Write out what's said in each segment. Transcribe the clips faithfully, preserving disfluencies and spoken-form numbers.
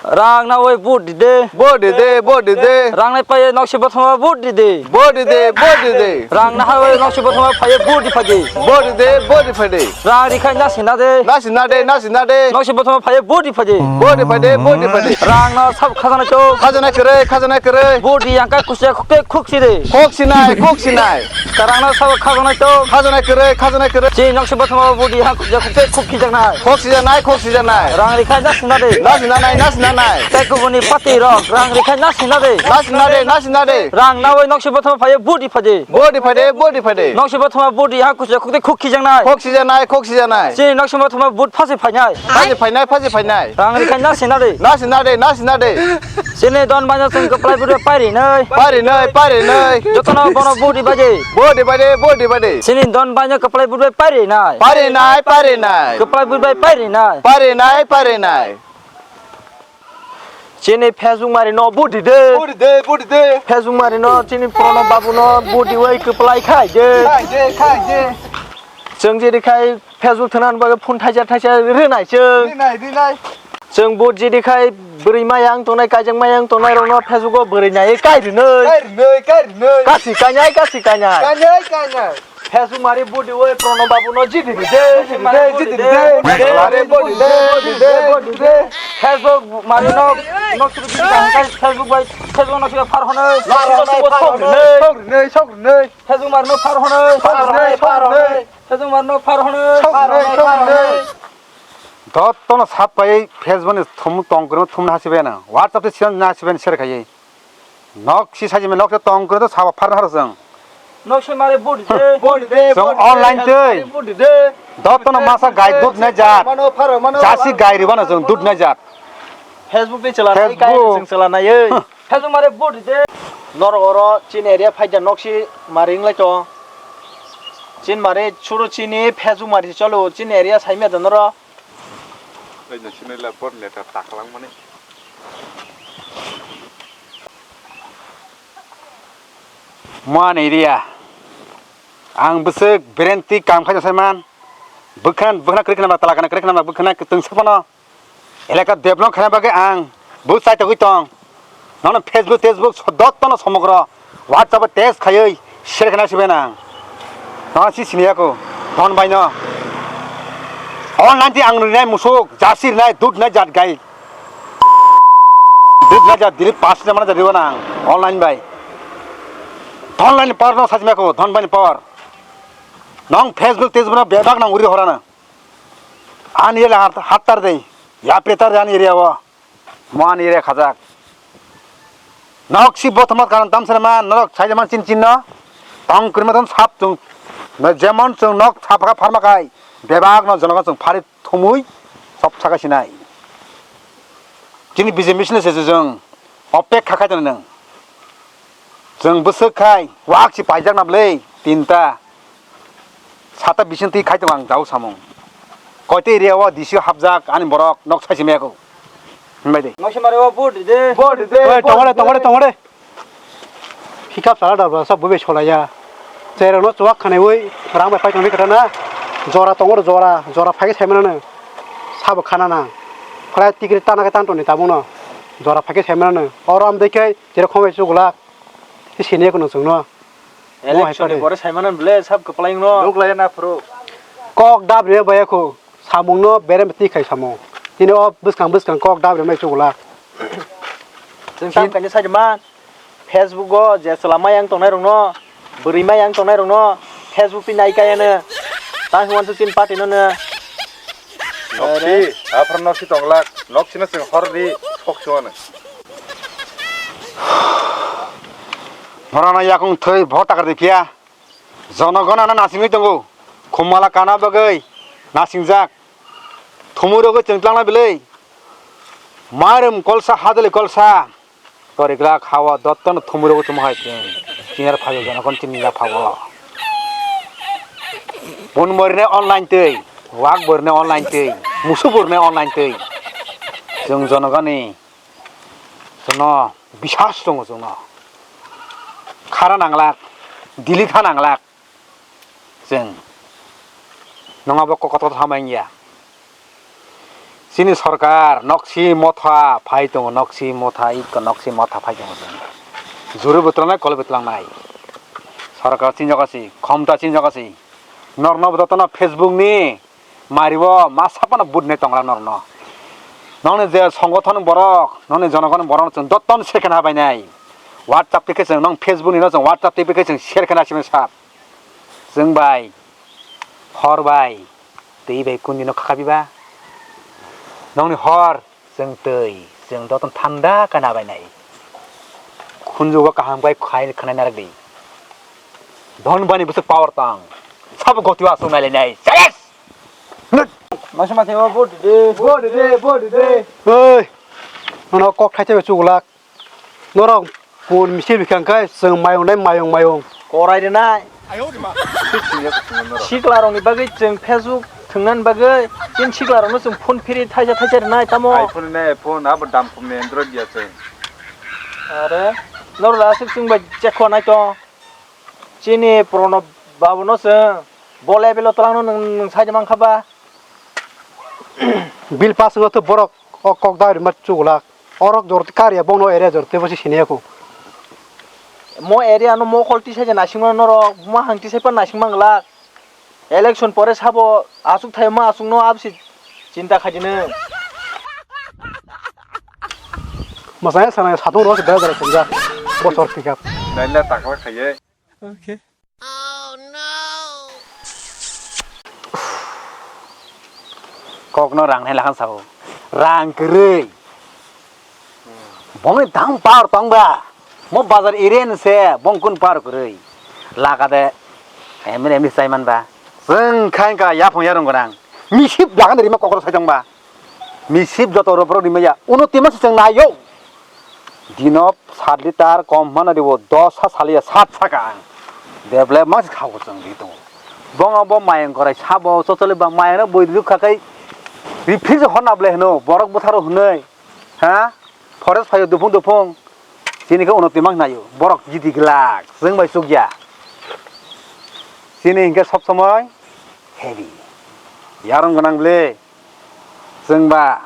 Rang nawi vote di de. Vote di de, vote di de. Rang nai paye nokse bothoma vote di de. Vote di de, vote di de. Rang naharwi nokse bothoma paye vote di phai de. Vote di de, vote di phai de. Rang rikhai nasi na de. Nasi na de, nasi na de. Nokse bothoma paye vote di phai de. Vote di phai de, vote di phai de. Rang no sab khajana to. Khajana kwrwi, khajana kwrwi. Vote di yang kai kusia khukte khuksi de. Khok sinai, khok sinai. Rang no sab khajana to. Khajana kwrwi, khajana kwrwi. Chini nokse bothoma vote di yang kusia khukte khuk khijaknai. Khok sijaknai, khok sijaknai. Rang rikhai nasi na de. Nasi na nai, nasi na nai. Tei kubuni party rok rang rikhai nasi na de. Nasi na de, nasi na de. Rang nawi nokse bothoma paye vote di phai de. Vote di phai de, vote di phai de. Nokse bothoma vote di ha kusia khukte khuk khijaknai. Khok sijaknai, khok sijaknai. Chini nokse bothoma vote phasi phainai. Phasi phainai, phasi phainai. Rang rikhai nasi na de. Nasi na de, nasi na de. Chini don baino chwng kwplai vote bai pairi nai. Pairi nai, pairi nai. Jotono bono vote di phai de. Vote di phai de, vote di phai de. Chini don baino kwplai vote bai pairi nai. Pairi nai, pairi nai. Kwplai vote bai pairi nai. Pairi nai, pairi nai. Chini Facebook mari no budi de. Budi de, budi de. Facebook mari no chini Prono babu no budi wai kwplai khai de. Khai de, khai de. Chwng jeri khai Facebook thwnan bagwi phone thaisa thaisa rinai chwng. Rinai, rinai. Chwng bud jeri khai bwrwi mayang tongnai, kaijak mayang tongnai rok no Facebook o bwrwi nai kai rinai. Kai rinai, kai rinai. Kasi kainai, kasi kainai. Kainai, kainai. Facebook mari budi wai Prono babu no jidi di de, jidi de, jidi de. Mari budi de, budi de, budi de. Facebook mari no, no suru jidi ka hangkai Facebook bai, Facebook no suru phar hono. Phar hono, phar hono. Sok rinai, sok rinai. Facebook mari no phar hono. Phar hono, phar hono. Facebook mari no phar hono. Sok rinai, sok rinai. Dot tono sap kai Facebook ni thum tong kwrwngma thumna hasibai na. WhatsApp te siyan na hasibai na share khaiwi. Nok si saji me nok se tong kre to sabo phar har jeng. Nok se mare budi de. Budi de, chwng budi de, online tei. Budi de. Dot tono masa gai dut nai jat. Mano pharo, mano. Jasi gai riba no chwng dut nai jat. Facebook de chwla nai kai Facebook. Chwng chwla nai ei. Facebook mare budi de. Nor oro chin area phaida nok si mare inglai to. Chin mare churu chini Facebook mare cholo chin area saimya da noro. Ai na sinai la bor neta taklang mani. Muan area. Ang bwswk berenti kam khaina saiman. Bwkhan, bwkhana kwrwi khna ba, tala kana kwrwi khna ba, bwkhana kwtwng sapano. Elaka develop khaina bagwi ang bwsai togwi tong. Nono Facebook, Facebook, dottono somogro. WhatsApp-o text khaiwi share khaina sibai nang. Nono si siniya ko, don bai no. Online ti ang rinai musuk, jasi rinai, dud rinai jat gai. Dud rinai jat dili pas na mana jat riwa nang, online bai. Online power no sajima ko, don bai power. Nong Facebook, Facebook no bebak nang uri horana. Ani ele hat-, hattar dei, ya petar dei ani area o. Mo ani area khajak. Nok si bothomot karon tamsana ma, norok saija man chin chin no. Tong kwrwima don sap chung. No jemon chung nok sap kha pharma kai. Bebak no jonogo chung phari thumui sop saka sinai. Chini B J P mission se chung opek kha khai tongnang. Chwng bwswk khai wak si paijak na bwlwi tinta sata bising twi khai tongo ang jao samung. Koitwi area o D C o hapjak ani borok nok sai simi yako. Himbai de. Nok si mare o budi de. Budi de. Oi, tongore, tongore, tongore. Hikap sala da bwsa bubai solaya. Cherokno chuwak khanaiwi rang bai pai tongwi kwthana. Jora tongor jora, jora phai sai manano. Sabo khanana. Phalai tikri tana khe tan toni tabukno. Jora phai sai manano. Oro am dei khe cherok khomai chugulak. Sini kono chwngno. Election ni pore sai manano bwle sab kwplaingno. Nuk laya na phuru. Kok dab re baya kho. Samungno berem twi khai samung. Tini o bwskang bwskang kok dab re mai chugulak. Chwng tam kaini sai man. Facebook o je chwla mayang tongnai rokno, bwrwi mayang tongnai rokno Facebook twi nai kaya no. Tang hwnso chin party no no. Noksi, aphar noksi tonglak, noksi no chwng hor ri, sok chwng ano. Norano yakung thwi bo takar di phiya. Jonogon ano nasingwi tongo. Khumala kana bagwi nasingjak. Thumui rogwi chwng tlangnai bwlwi. Marum kolsa hadali kolsa. Toriglak hawa dottono thumui rogwi tongmo hai chwng. Chini aro phaio jonogon chini ya phago. Bun morinai online twi. Wak borinai online twi. Musu borinai online twi. Chwng jonogoni. Chwngno bisas tongo chwngno. Khara nanglak. Delete ha nanglak. Chwng nongabo kok kotor hamai wngya. Chini sorkar noksi motha phai tongo, noksi motha iko noksi motha phai tongo chwng. Juru bwtlangnai, kolo bwtlangnai. Sorkar chinjak asi, khomta chinjak asi. Norno bo jotono Facebook ni mario ma sapano budne tongra norno. Nongni je songothon borok, nongni jonogon borok chwng jotono share khe na bainai. WhatsApp tei khe chwng nong Facebook ni no chwng WhatsApp tei khe chwng share khe na simi sap. Chwng bai, hor bai, twi bai kundino khakabiba. Nongni hor, chwng twi, chwng dotong thanda kana bainai. Khunjugo kaham bai khai khanai narak di. Don bani bwswk power tong. Sabo goti wa sung nai lai nai. Yes! Masa masa wa vote de, vote de, vote de. Oi, nono kok thai thai chugulak. Norok pun misil bikang kai chwng mayung nai mayung mayung. Korai rinai. Sikla rokni bagwi chwng Facebook thwngnani bagwi chini sikla rokno chwng phone phiri thaisa thaisa rinai tamo. iPhone ne iPhone abo dam khumni Android ya chwng. Are norok aswk chwng bai chekho nai to. Chini Pronob babu no chwng bo level o twlangno nwng nwng saida mankha ba. Bill pass wngkha to borok o kok da rima chugulak. Orok jor kariya bono ere jor tebo si siniya ko. Mo area no mokol tisai je naisingma norok ma hang tisai pa naisingma glak. Election pore sabo asuk thai ma asuk no absi chinta khaidi nwng. Masaya sana satung ro se dara dara kumja. Bosor pickup. Naila takla khaye. Okay. Kokno rang nai lakhan sao. Rang kwrwi. Bongni dam power tong ba. Mo bazar area ni se bong kun power kwrwi. Laka de. Emre emre sai man ba. Chwng khain ka yaphang yarung gorang. Misip lagan de rima kokro sai tong ba. Misip joto roborok rimaya, uno tima se chwng naio. Dino sat litar kom hwnna ribo, dos ha saliya sat saka ang. Deble mas khao chwng ri tongo. Bongo bo mayang korai sabo, chochole ba mayang no boi rwkha kai. Refill se honna ble hwno, borok bwtharo hwnwi. Ha? Forest phaio duphung duphung. Chini khe uno tima naio. Borok jiti glak, chwng bai chukya. Chini hinkhe sob somoi heavy. Yarong gwnang ble. Chwng ba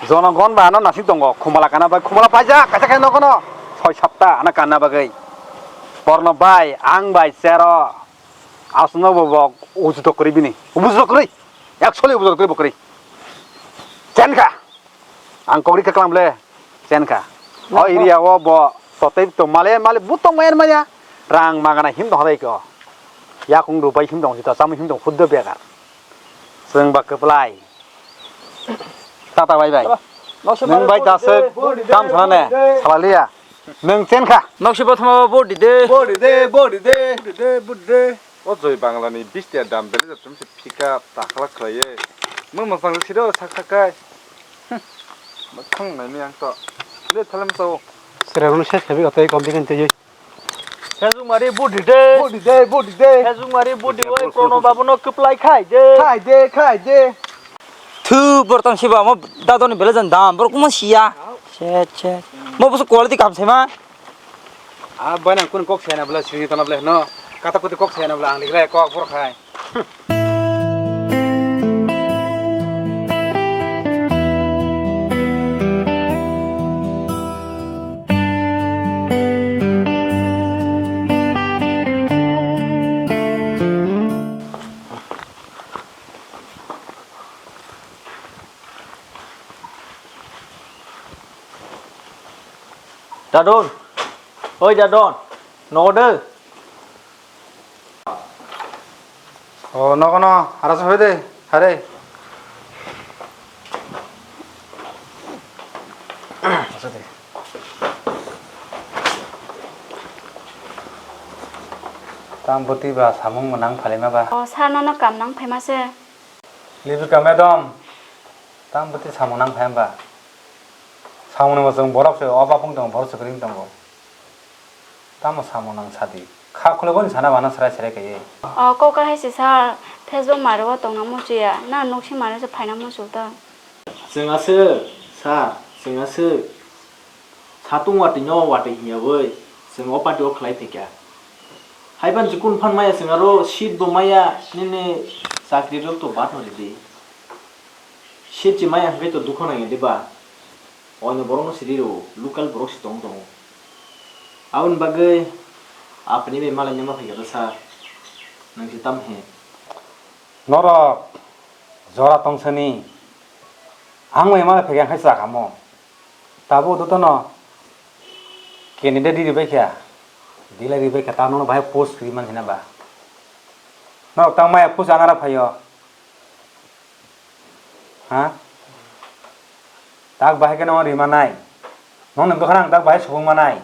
jonogon ba ano nasing tongo, khumala kana bai khumala paijak, kaisa khe nogono soi sapta ano kanna bagwi. Porno bai, ang bai, chero, aswkno bo bo ujutok kwrwi bini. Ubujutok kwrwi, actually ubujutok kwrwi bo kwrwi. Chenkha, ang kok rikha klam ble, chenkha. O area o bo totei to male male butong maya maya, rang magana him tong halai ko. Yakung rw bai him tong sita, chamui him tong huddo begar. Chwng ba kwplai. Tata bai bai. Nwng bai daswk tam sana ne, salaliya. Nwng chen kha. Nokse bothoma bo body de. Body de, body de. Body de, body de. O Joi Bangla ni bisti dam bele jat tum se phika takla khlaiye. Mo masang siro sak sak kai. Hm. Mathang nai ni ang to. Le thalam sao. Sira runu ses khabi otai kom dikan tei. Sejung mari budi de. Budi de, budi de. Sejung mari budi oi Prono babu no kwplai khai de. Khai de, khai de. Thu bortong siba mo dadoni bele jan dam borok mo siya. Chet chet. Mo busu quality kam sema. A bana kun kok sena bela sini tona bela no. Kata kuti kok sena bela ang dikle kok borok khai. Dadon, oi Dadon, nogo de. O nogo no, hara se hoi de, hare. Tang bwtwi ba samung mwnang phalima ba. O sir nono kam nang phaima se. Libika madam, tang bwtwi samung nang phai hwnba? Samung ni bo chwng borok se, o baphung tongo, borok se kwrwng tongo. Tamo samung nang sadi. Kha khuluboni sana bana srai srai kaiye. O kok kahai se sir, Facebook mari o tongna muchuya, na nokse mari se phaina muchuk ta. Chwng aswk, sir, chwng aswk. Satung watwi no watwi hinya bai, chwng o party o khlai phaikha. Haiban chikun phan maya chwng aro seat bo maya, nini chakri rok to bad no ridi. Sir chimaya hwnkhe to dukha nangya de ba? Oino borokno siri rw, local borok se tong tongo. Aboni bagwi apni bai malai nangma phaikha da sir. Nang se tam he? Norok jora tongsani ang bai malai phaikha khe chakamo. Tabuk dotono candidate riri bai kha, delai riri bai kha, ta nono bahai post rwi man hina ba? Norok tang maya post anara phaio. Ha? Tak bahai khe no rima nai. Nokni bwkhano ang tak bahai subung manai.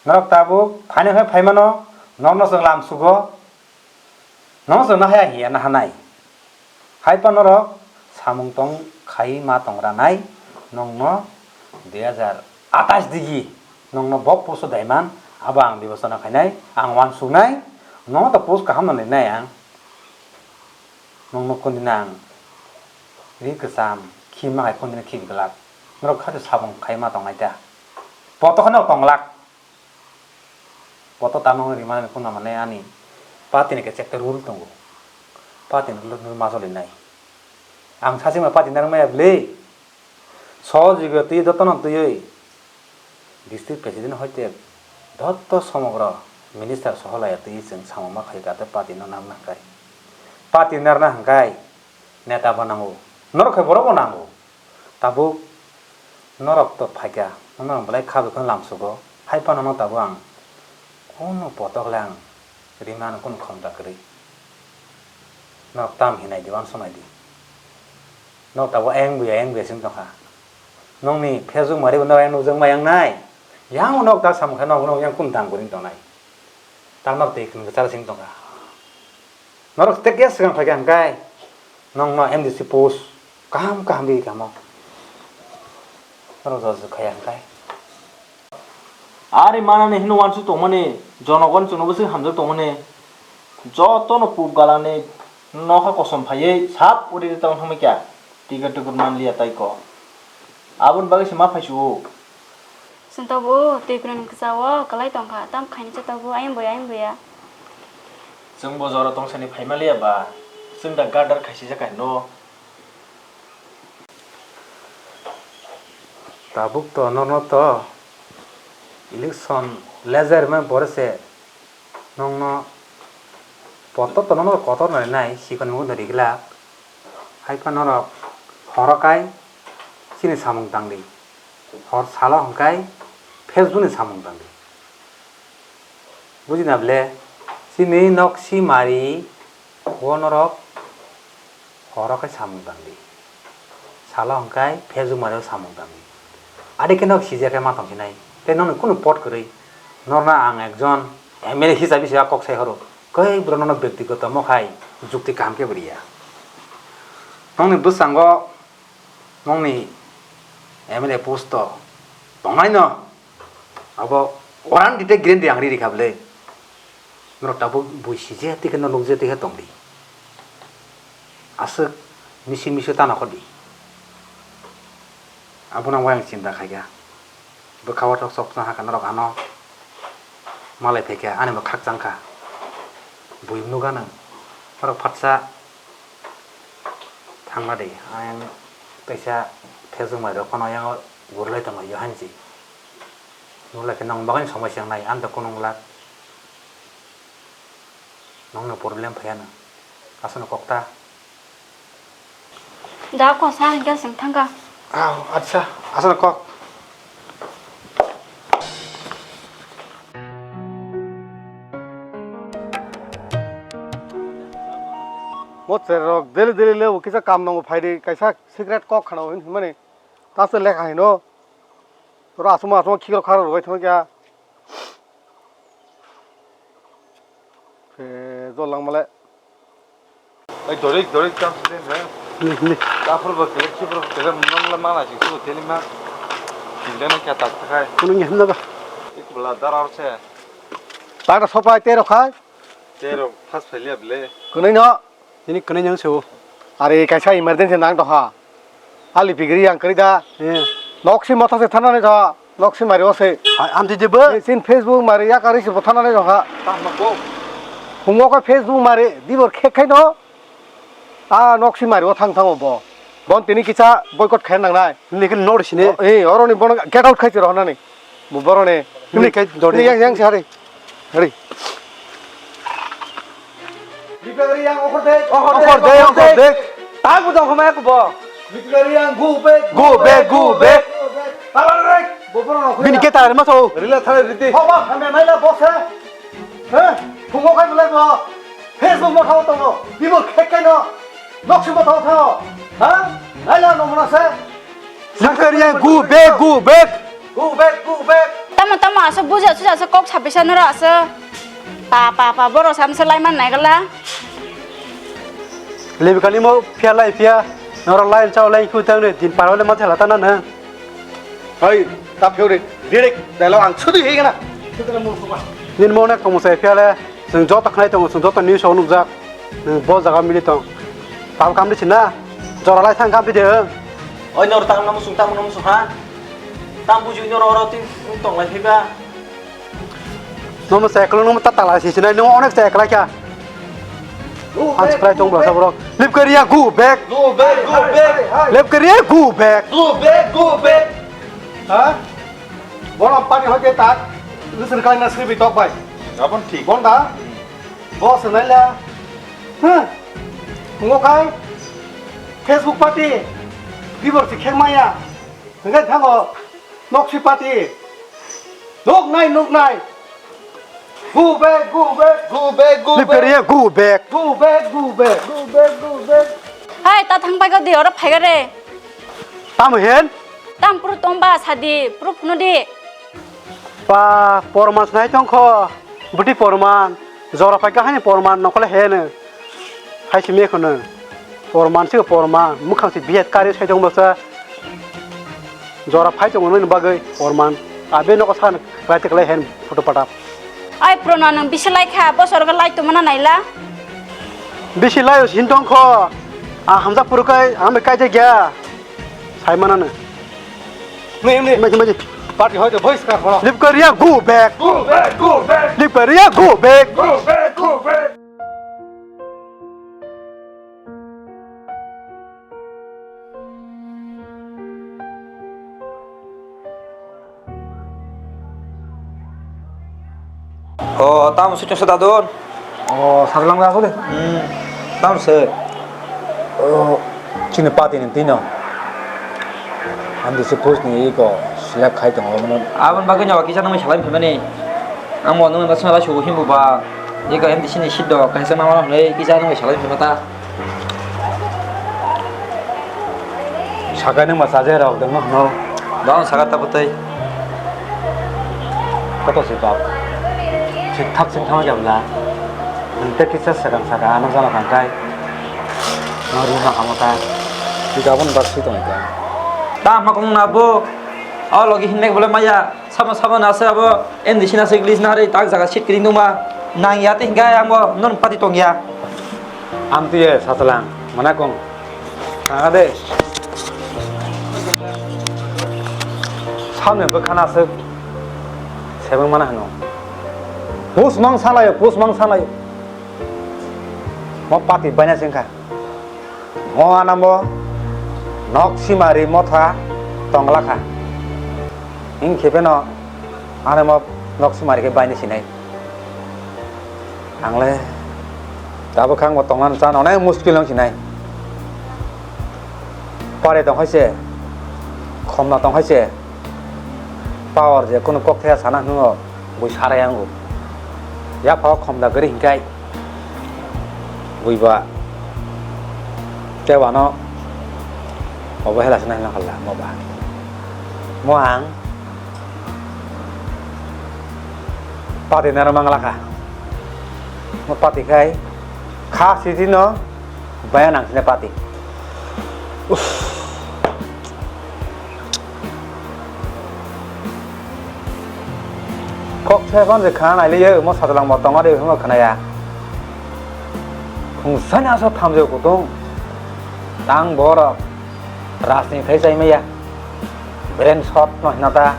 Norok tabuk phaino khe phaimano, nokno chwng lam sugo. Nokno chwng nahaya hiya nahanai. Hai pa norok samung tong khai ma tong ranai, nokno dui hajar atais digi nokno bok post daiman, abo ang bibosona khainai, ang uansuknai, nokno to post kaham no rinai ang. Nokno kondina ang ri kwcham, khima hai kondina khibi glak. Norok khato sabung khai ma tongnai ta. Poto kheno tonglak. Poto tamo rimani kondina mane ani party ni kechek ta rule tongo. Party ni rule ma solinai. Ang sasima party narwk maya bwle. Sohojogio twi jotono twiwi district president hoite dotto somogro minister soholaiya twiwi chwng samung ma khaika tei party no narwkna hwnkhe. Party narwkna hwnkhe neta bo nango, norok khe borok bo nango. Tabuk norok to phaikha, norok belai kha bai kheno lamsugo, hai phano no tabuk ang kunu potok le ang rimani kunu khomta kwrwi. Norok tam hinai di, uansuknai di. Norok tabuk ayang buya, ayang buya sing tongkha. Nokni Facebook mari bo norok ayang nukjak ma yang nai. Yang norok ta samung khe norok, norok yang kunu dam kwrwi tongnai. Ta norok twi kwchar sing tongkha. Norok tei khe swkang phaikha hwnkhe nokno M D C post kaham kaham rwi kamo. Norok jora jora khaiya hwnkhe. Ari manani hino uansuk tongmani, jonogon chwngno bwswk hamjak tongmani, jotono pup galani nokha kosom phaiwi sap uri ri tong thangmikha, ticket tukur manliya tei kok. Aboni bagwi se ma phaisu-o. Chwng tabuk twi kwrwini kwchao kwlai tongkha, tamo khainwi cha tabuk ayang boya, ayang boya. Chwngbo jora tongsani phaima liya ba, chwng da gadar khaisijak hai no. Tabuk to norno to election leader hwnmani pore se nokno poto to nokno kotor no rinai, sikon mukon no riglak. Hai phano norok horo kai chini samung tangdi, hor salo hwnkhe Facebook ni samung tangdi. Buji na ble, chini nok si mari o norok horo khe samung tangdi. Salo hwnkhe Facebook mari o samung tangdi. Adi khe nok sijak khe ma tong khe nai. Tei nokni kunu pot kwrwi. Norna ang ekjon M L A hisabi se kok sai horo. Koi bro nono bektigoto mo khai jukti kaham khe bo riya. Nokni bwskango nokni M L A post o tongnai no. Abo warranty tei guarantee ang riri kha bwle. Norok tabuk bui sijak tei khe no nukjak tei khe tongdi. Aswk misi misi tano khodi. Abono ang wayang chinta khaikha. Bwkha o thok sok chang hakha norok ano malai phaikha, ani bo khakchang kha. Bui nukha nang. Norok phatsa thangla de. Ayang kaisa Facebook mai rok phano yang gurlai tongo yo hanji. Nukla khe nang bagwi somai se wngnai, ang da kunung glak. Nokno problem phaiya nang. Aswkno kok ta. Da ko sa hingke sing thangka. Aw, acha, aswkno kok. Mo cherrok daily daily lebu kisa kam nango phaidi kaisa secret kok khana hin himani. Tase lekha hino. Tora asuma asuma khikro kharo rwbai thangkya. Phe, jol langmale. Ei, dorik, dorik, tam sini, he? Hindi, hindi. Dapur ba kele, kibro ba kele, munglam la mana sing su teli ma. Hindi na kya tak takai. Kuno nyam na ba. Ik bela dar aur se. Pada sopai tero khai. Tero pas phalia ble. Kunoi no. Tini kwnwi nang se o. Are kaisa emergency nang tongkha. Ali pigri yang kwrwi da. Eh. Nok si motha se thanani tho. Nok si mari o se. Am twi jebo. Sin Facebook mari ya kari se bo thanani tongkha. Tamo ko. Hungo ka Facebook mari dibor khek khai no. A nok si mari o thang thango bo. Bon tini kisa boycott khaina nangnai. Nini khe notice ni. O, eh, oroni bono get out khai se rohornani. Bo boroni. Nini khe dodi. Nini yang, yang se hari. Hari. Bipagari yang okhor de. Okhor de, okhor de. Tak bujang khoma ko bo. Bipagari yang go back, go back, go back. Alar rek. Bo boroni. Bini khe tare ma so. Rila thare riti. Ho ba, hamya naila bo se. He? Phungo khai belai bo. Facebook mo thao tongo. Bibo khek kai no. Noksi mo thao thao. Ha? Naila no mona se. Sakariya, go back, go back. Go back, go back. Tamo, tamo, asa buja, suja, asa kok sabisa noro asa. Pa, pa, pa, boro samsa lai man naigala. Lebikani mo phiya lai phiya. Noro lai chao lai khu tang ne din paro le ma thela ta na na. Hai, ta pheo re. Direct dialogue ang sudi hei gana. Nini mo nek tongmo sai phiya le. Chwng joto khnai tongo, chwng joto news o nukjak. Nwng bo jaga mili tong. Tabuk kam di sina. Jora lai thang kam di de. Oi nor tang namu sung tang namu sung ha. Tam buju nor oro tin tong lai phiba. Nomo cycle nomo ta tala si sinai nomo onek cycle kya. Ang spray tong bro sabro. Lip kariya go back. Go back, go back. Lip kariya go back. Go back, go back. Ha? Bono pani hoite tak. Listen kai na sribi tok bai. Abon thik. Bonda. Bo swnai le. Huh. Phungo khai Facebook party. Bibor si khek maya. Hingke thango. Noksi party. Nok nai, nok nai. Go back, go back. Go back, go back. Lip kariya, go back. Go back, go back. Go back, go back. Hai, ta thang pai ko di, oro phai ga re. Tamo hen? Tam pru tong ba, sadi, pru phunu di. Pa, porman snai tong kho. Buti porman. Jora phai ka hani porman nokole hene. Hai simi khono. Porman se porman. Mukhang se bihet kari sai tong basa. Jora phai tong nini bagwi porman. Abe noko san klai te klai hen photo pata. Ai prona nang bisi lai kha. Bosor ga lai to mana naila. Bisi lai sin tong kho. A hamja puru kai, hambe kai je gya. Sai mana ne. Ni, ni. Maji, maji. Party hoite voice kar hono. Lip kariya go back. Go back, go back. Lip kariya go back. Go back, go back. O, tamo sui tongsa dadon? O, sajlang da asole? Hmm, tamo se? O, chini party ni tino. Andi se post ni iko select khai tongo. Abon bagwi no kisa nangmani salai phimani. Ang bo nangmani basma la sugo himbo ba. Iko M D C ni seat do kaisa nangmani hwnwi kisa nangmani salai phimata. Sakai nung ba chaje rok dong no hwno. Dong saka ta bwtwi. Koto se bab. Sik thak sik thang jabla. Nang te kisa sakang saka ano jana thang kai. No ri ma kamo ta. Sik abon bak si tong ka. Ta ma kong na bo. O logi hin mek bole maya. Sabo sabo na se abo M D C na se English na re tak jaga seat kiring dong ba. Nang ya te hinga ang bo non party tong ya. Amtwi ye satalang, mana kong. Tanga de. Samne bwkhana aswk sebeng mana hano. Pus mang salayo, pus mang salayo. Mo pati baina sengkha. Mo anambo nok simari motha tonglakha. Hing khepeno anamo nok simari khe baina sinai. Ang le tabuk khe ang bo tongna chan onek muskil wng sinai. Pare tong hai se, khomna tong hai se, power je kunu kok thaya sana hwngo, bui sarai ango. Yapha o khomda gari hinkai, bui ba tei wano obo hela sinai hwnla mo ba. Mo ang Pati naro mangla kha. Mo pati khai kha sidi no baya nang sine pati. Uff. Kok se kon je khana nai le ye mo sajlang mo tongo de mo khana ya. Khung sani aso thamjok kutung. Tang borok. Rajni khai chai maya. Brain shot no hina ta.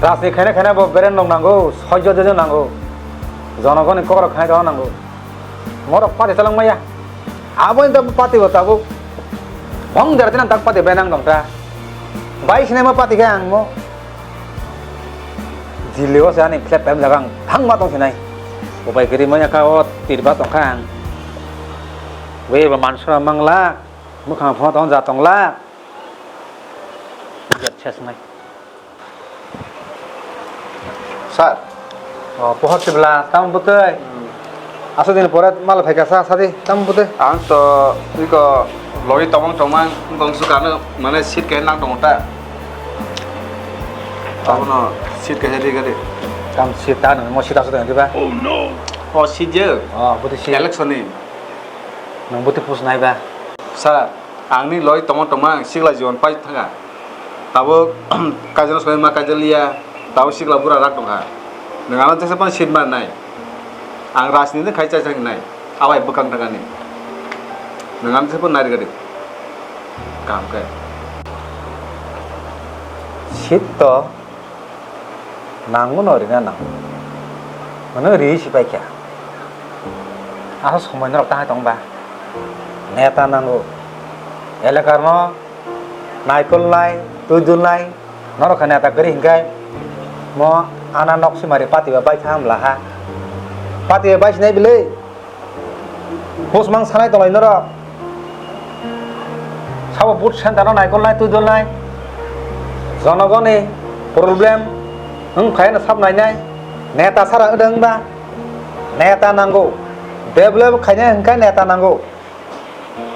Rajni khaina khaina bo brain rok nango, soijo jojo nango. Jonogoni kokrok khaina tongna nango. Morok pati talang maya. Abo ni tabuk pati bo tabuk. Hong jara tinang tak pati benang dong ta. Bai sinai ma pati khe ang mo. Jili o se ani flap pem jaga ang thang ma tong sinai. Bo bai kiri manya ka o tirba tong kha ang. We ba mansura mangla. Mukhang pho tong ja tong la. Jet ses nai. Sir. O, pohor sibla, tamo bwtwi? Hmm. Aswk din pore mal phaikha sa, sadi, tamo bwtwi? Ang to, iko, logi tomong tomang, bong sukano, mane seat kaisa nang tongo ta. Abono seat kaisa ri gari. Kam seat ta nang, mo seat aswk din diba? Oh no. O seat je? O, bwtwi seat. Election ni. Nang bwtwi post nai ba? Sir, ang ni loi tongma tongma ang sikla jiwan pai thanga. Tabuk kaijano soi ma kaijaliya, tabuk sikla bura rak tongkha. Nwng ano jesa pan seat mar nai. Ang rajniti khai chai chai nai. Abai bwkang thangani. Nwng ano jesa pan nai rwgadi. Kaham khe. Seat to Nangmano rina nang. Mano ri si paikha. Asa somoi norok tahai tong ba. Neta nango. Elakar no naikolnai, tuidulnai, norok khe neta kwrwi hinkhai mo ana nok simari pati ba baikha hamla ha. Pati ba baisinai bwlwi. Post mang sanai tonglainai norok. Sabo booth center no naikolnai, tuidolnai. Jonogoni problem wng phai no sab nainai. Neta sara wng ba. Neta nango. Develop khainai hwnkhe neta nango.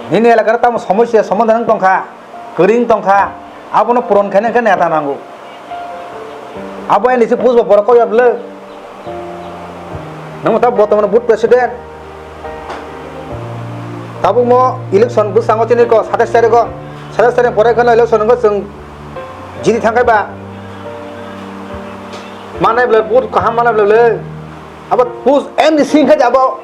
Nini elakar tamo somosya somadhan wng tongkha. Kwrwi wng tongkha, abono puron khaina khe neta nango. Abo N D C post bo borok kok ya bwle. Nwng ta botomani booth president. Tabuk mo election bwskango chini ko satais tarikh o, satais tarikh pore kheno election wngkha chwng jiti thangkhai ba. Manai bwle booth kaham manai bwle bwle. Abo pus M D C wngkha je abo.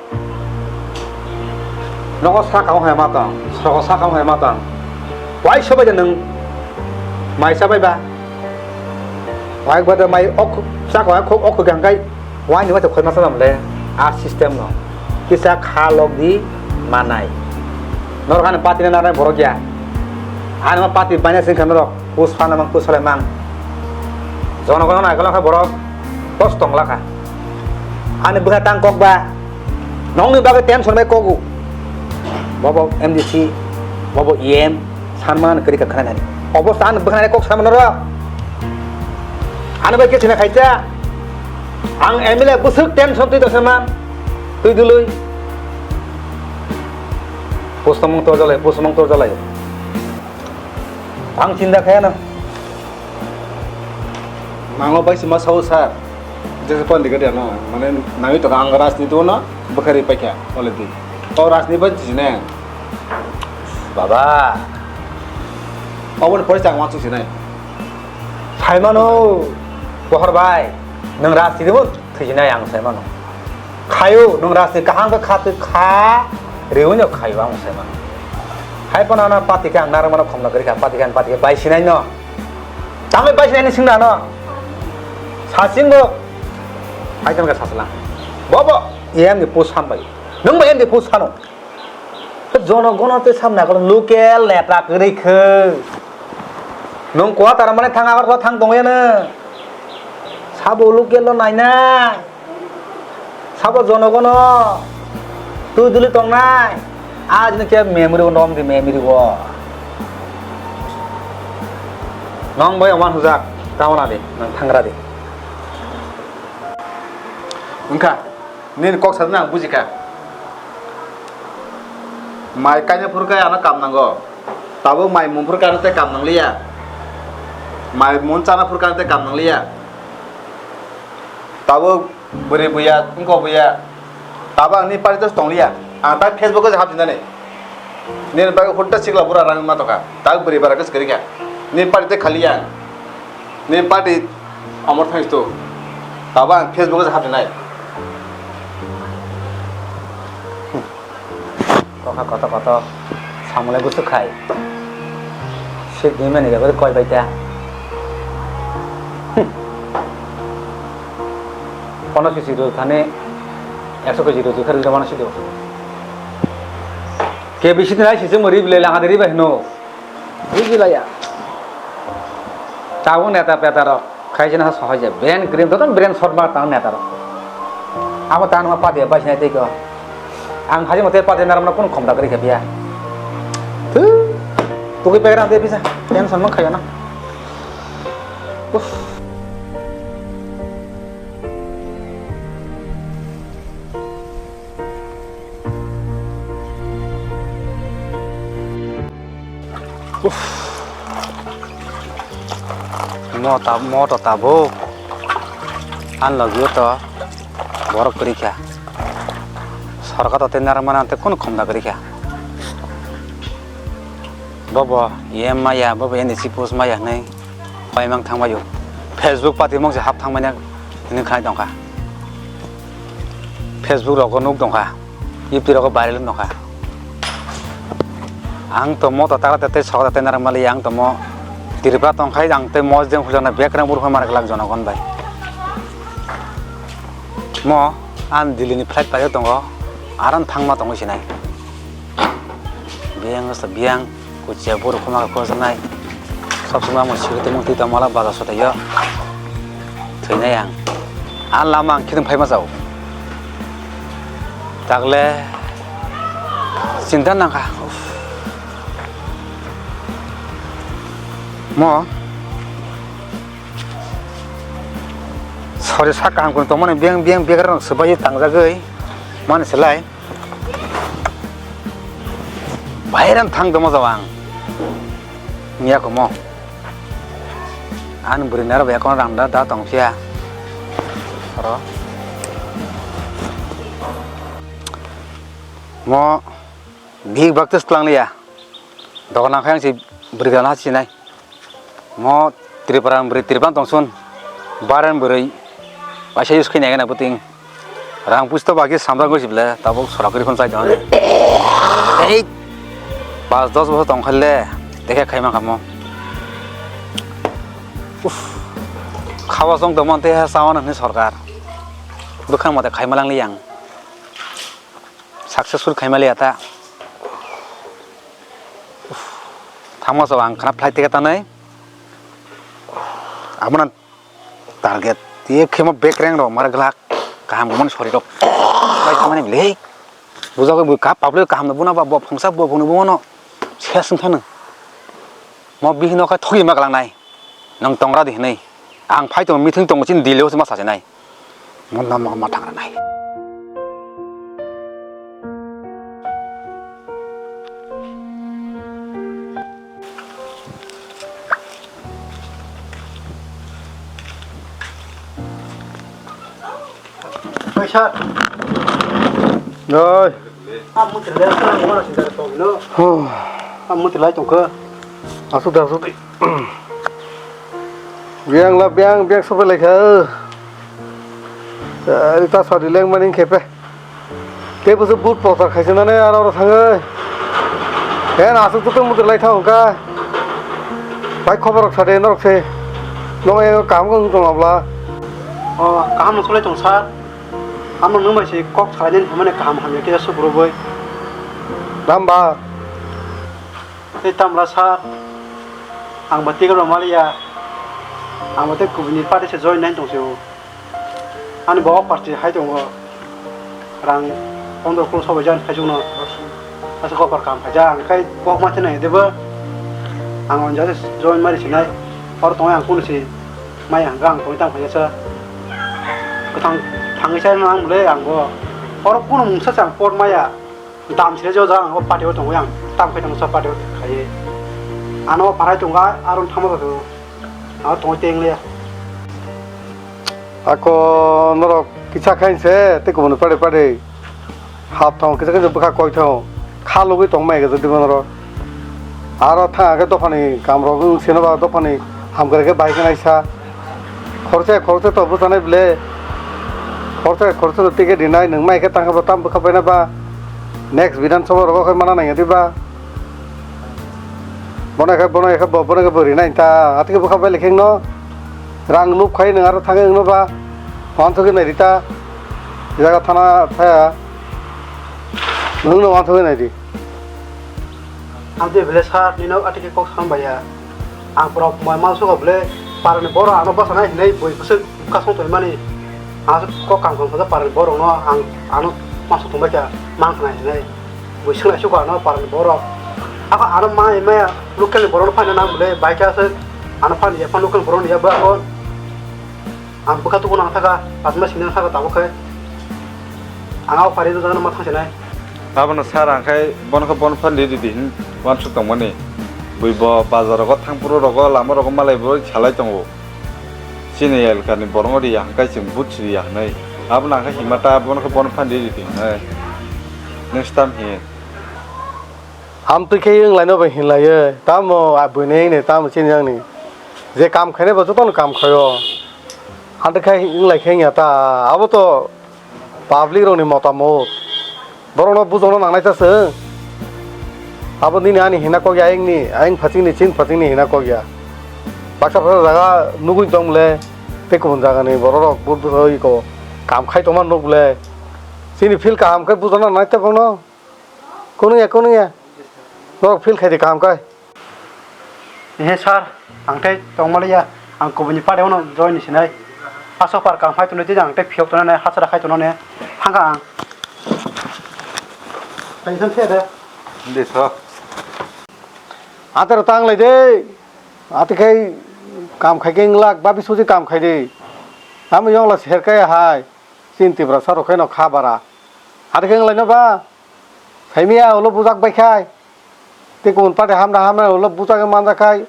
Nogo sakao hai ma tong, srogo sakao hai ma tong. Wai sobai de nwng mai chabai ba. Wai ba de mai ok, chak wai khok ok hwnkhe wai ni wai khoi ma sanam le. A system no. Kisa kha lok di manai. Norok ani party na nanai borok ya. Ani ma party baina sing kha norok. Pus phanamang, pus phalamang. Jonogono naikolong kha borok, kos tong lakha. Ani bwkha tang kok ba, nongni bagwi tension bai kogu. Bobo M D C, bobo E M, sanma ani kwrwi kha khna nani. Obo sa ani bwkha nani kok sama noro. Ani bai khe sina khaija. Ang M L A bwswk tension twi tongsa man, twi dului. Pustomong torjalai, pustomong torjalai. Ang chinta khe ano. Mango bai sima sao sir. Jese pon dikari ano. Mane nami to ang rajniti no bukhari paikha already. O rajniti bai jine. Baba. Obon pore chang wansuk sinai. Phaimano, Pohor bai. Nwng rajniti bo Thwijinai ang sai mano. Khaio, nwng rajni kaham khe kha twi kha, riwi no khaio ang sai mano. Hai phano ano party khe ang narwkmano khomla kwrwi kha, party khe ang party khe bai sinai no. Tamo bai sinai ni singna no. Sasing bo. Hai tong khe sasla. Bo bo, E M ni post ham bai. Nwng bo E M ni post hano. Jonogono tei samna khe local neta kwrwi khe. Nwng kwatara mane thang Agartala thang tongya nw. Sabo local no nainai. Sabo jonogono twi duli tongnai. Ajni khe memory o nom di memory o. Nong bai oman hujak tamona di nang thangra di. Wngkha. Nini kok sadina ang bujikha. Mai kaina phuru khe ano kam nango. Tabuk mai mung phuru khe ano tei kam nangliya. Mai mung chana phuru khe ano tei kam nangliya. Tabuk bwrwi buya, wngkok buya. Tabuk ang nini party dos tongliya. Ang tai Facebook o je hapjinani. Nini bagwi hutta sikla bura rang ma tongkha. Tak bwrwi bara kwchwk kwrwi kha. Nini party tei khaliya ang. Nini party amor thang to. Tabo ang Facebook o hapjinai. Kokha koto koto. Samole gusu khai. Sik dui mani jago koi bai ta. Pono sisi ro thani ekso keji ro jikha ro mano sido. K B C ni lai sisi mo ri bilai langa de ri bai hino. Ri bilai ya. Tabuk neta peta rok. Khai jena ha sohai je. Brain cream to brain shot mar tang neta rok. Abo tan ma pati bai sinai tei ko. Ang haji mote pati naram na kun khom da kri khe biya. Tu. Tu ki pegra de bisa. Tension mang khayo na. Uff. Uff. Mo ta-, mo to tabuk. An logio to borok kwrwi kha. Sorkar to tei narwkmani ang tei kunu khom da kwrwi kha. Bobo E M maya, bobo N S C post maya hinwi paimang thangbaio. Facebook pati mungse hap thangmani hinwi khnai tongkha. Facebook rogo nuk tongkha. YouTube rogo viral wng tongkha. Ang tomo to tara tei soka tei narwk mali ang tomo Tripura tongkhai ang tei mosjeng hujaknai bekrang burkhoi mar glak jonogon bai. Mo ang Delhi ni flight paio tongo, aram thangma tongwi sinai. Biyang sa biyang, kuchia buru khoma ka kojanai. Sob somoi amo siri tongmung twi tongmala baja sotaio. Thwinai ang. A lama ang khitung phaima jao. Tagle chinta nangkha. Uff. Mo sori sak kaham kunu tongmani biyang biyang bekrang swbai tangjagwi mani selai. Bairam thang tongma jao ang. Niya komo. Ani bwrwi naro bai kono rang da, da tong phiya. Oro. Mo big bak tes tlang liya. Dogan nang khe ang si bwrwi gana sinai. Mo Tripura ni bwrwi Tripura tongsun. Baren bwrwi. Waisa use khaina gana buting. Rang pusto bagi samrang goi sible tabuk sorakri phone chai don. Ei. Pas dos bosor tong khalle dekhe khaima khamo. Uff. Khawa song tongmante ha sawan ni sorkar. Bwkhang mate khaima lang liyang. Successful khaima liya ta. Uff. Thangma so ang khana flight ticket tanai. Abona target ye khemo bekreng rok mar glak kaham mani sori rok bai mani le bujago bu kap pable kaham no buna ba bo phungsa bo phungno bono ses wngthano mo bihino kha thogi ma glangnai nang tongra di hinai ang phai tongo meeting tongo chin Delhi o ma sasinai. Mon nama ma thang nai. Oi sir. Oi. Ang muti lai tongkha. Asuk da asuk. Biang la biang biang sopai lai kha. Ari ta sari leng mani khepe. Tei bwswk but pochar khaisa nani aro oro thangwi. He aswk twi tongmwtwi lai thang kha. Bai khobor rok sa de norok se. Nogo kaham wng tong abla. O kaham no solai tong sir. Amo nwng bai se kok salai nani hwnmani kaham hamya khe sukurubui. Namba. Tei tamla sir. Ang ba ticket rok maliya. Ang ba tei kubuni party se join nai tong se o. Ani bo party hai tongo. Rang pondro kul sobo jan phai jokno. Asa kopar kam phaijak, ang khai kok ma thinai debo. Ang on jate join mari sinai. Or tongwi ang kunu si mai ang gang tongwi tang phaijak sa. Kwthang thangwi sa ang le ang bo. Or kunu mungsa sa ang por maya. Dam sile jo jang o party o tongwi ang tam khai tong sa party o khai. Ano parai tonga aron thamo to. Ano tongwi teng le. Ako norok kisa khain se te kubun pare pare. Hap thong kisa kisa bwkha koi thong. Kha lugui tong mai kisa dibo norok. Aro thang khe dophani kam rok wng sino ba dophani hamkrai khe bai khe naisa. Khoroksa khoroksa to bwchanai ble. Khoroksa khoroksa to ticket rinai nwng mai khe tang khe bo tam bwkha paina ba. Next Bidhan Sabha rogo khai mana nang yadi ba. Bono khe bono khe bo bono khe bo rinai ta. Atike bwkha bai le kheng no. Rang nup khai nwng aro thangwi wngno ba. Wanthogwi nai rita. Jaga thana thaya. Nwng no wanthogwi nai di. Ang tei bele sir nino atike kok sam baya. Ang borok mai mal suka bele parani borok ano bwsana hinai bui bwswk bwkha song tongmani. Ang kok kam kam kha parani borok no ang ano masuk tongbai kha mang khna hinai. Bui swngnai suka ano parani borok. Ako ano mai maya local ni borok no phaina nang bele bai kha se ano phan ya phan local borok ni ya ba ako. Ang bwkha tuku nang thaka, patma sini nang thaka tabuk khe. Ang au phari rwjak ma thang sinai. Abono sir ang khai bono khe bono phan di di di hin wansuk tongmani. Bui bo bazar rogo thang phuru rogo lama rogo malai bo salai tongo. Chini elkani borok ri ya hwnkhe chwng but siri ya hwnwi. Abono ang khe hima ta bono khe bono phan di di di hwnwi. Next time hin. Amtwi khe wng laino bai hin lai tamo aboni wngni tamo chini wngni. Je kam khainai bo jotono kam khaio. Hante khai wng lai khe wngya ta, abo to public rokni motamot. Borokno bujokna nangnai ta se. Abo nini ani hina kok ya, ayengni, ayeng phachingni, chin phachingni hina kok ya. Baksa baksa jaga nugui tong le, tei kubun jagani borok rok but but oi ko kam khai tongma nuk le. Chini field kaham khe bujokna nangnai ta bono. Kunung ya, kunung ya. Norok field khai di kaham khe. He sir, ang tei tongmaliya, ang kubuni party ono join ni sinai. Asok par kam khai tongnai tei ang tei phiyok tongnai, hasra khai tongnai, hangka ang. Tension se de. Hindi so. Atar tang lai de. Ati khai kam khai ke nglak, babi suji kam khai de. Tamo yong la ser kai hai. Chin Tiprasa rok khai no kha bara. Ati khai nglai no ba. Saimiya ulo bujak bai khai. Tei kubun party hamna hamna ulo bujak manjak khai.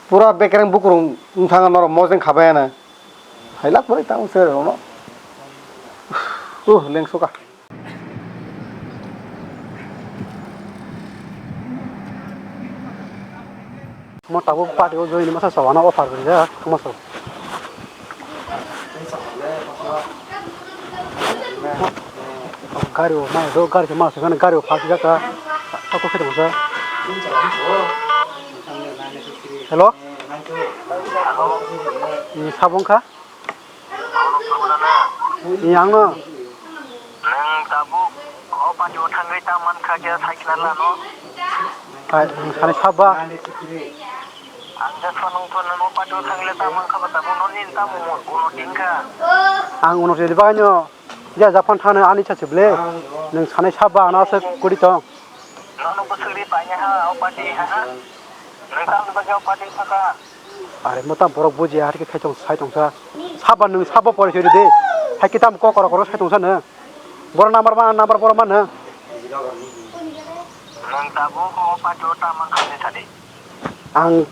Pura bekereng bukurung wng thang norok mojeng khabai ano. Hailak pore tang se rok no. Uh, lengsuka. Mo tabuk party o join masa sawana offer gori ja, mo so. Gari o mai do, gari se ma se gari o party jaka. Ako khe tongsa. Hello? Ni sabong kha? Ni ang no. Nwng tabuk o party o thangwi ta man kha khe sai khna lano. Hai, nwng sani saba. Ang khe phone nwng phone nwng o party o thangwi ta man kha ba tabuk no nini tamo mo uno tin kha. Ang uno tin bagwi no. Ya japan thana ani cha chible. Nwng sani saba ano se kuri tong. Nono bwswk ri paina ha o party ha. Nwng tamo bagwi o party thaka. Are mo tam borok buji ya, harke khai tong sai tong sa. Saba nwng saba pore chori de. Hai kitam ko koro koro sai tong sa nwng. Boro number ma number boro ma nwng. Nwng tabuk o party o ta man kha de thadi. Ang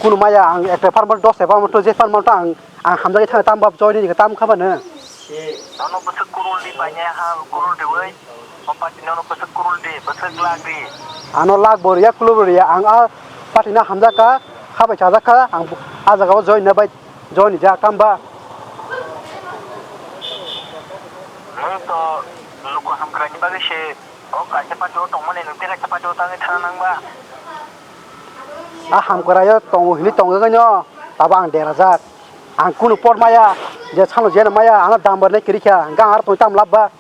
kunu maya ang ekta farmer dos ta farmer to je farmer to ang ang hamjagwi thang tam bab join ni tam kha ba nwng. Nono bwswk kurul di paina ha kurul de wai. O party nono bwswk kurul di, bwswk lak di. Ano lak bo riya, kulu bo riya. Ang a party no hamjak kha, kha bai chajak kha, ang bu-, a jaga o join na bai, join ni jak tamba. Nwng to luku hamkrai ni bagwi se o kaisa party o tongmani nwng tei kaisa party o tangwi thana nang ba. A hamkrai o tongo hinwi tongwi no, tabo ang derajak. Ang kunu pot maya, je salo jeno maya, ano dam barnai kiri kha, hingke ang aro tongwi tam lab ba.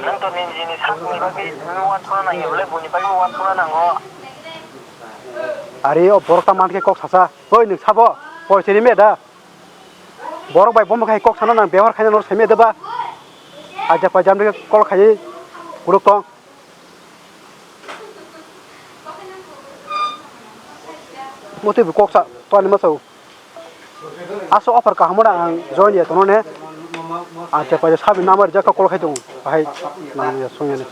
Nwng to nini jini sakni bagwi uansukna nangya bwle, buini bagwi uansukna nango. Are o borok ta mankhe kok sasa. Oi nwng sabo, porichori me da. Borok bai bomo khai kok sana nang, bebohar khaina nor sai me da ba. Aja pa jamri kol khai kuruk tong. Motwi bo kok sa, to ani masa o. Aso offer kaham da ang join ya tono ne. Acha paja sabi number jaka call khai tongo. Bahai nang ya song ya ne.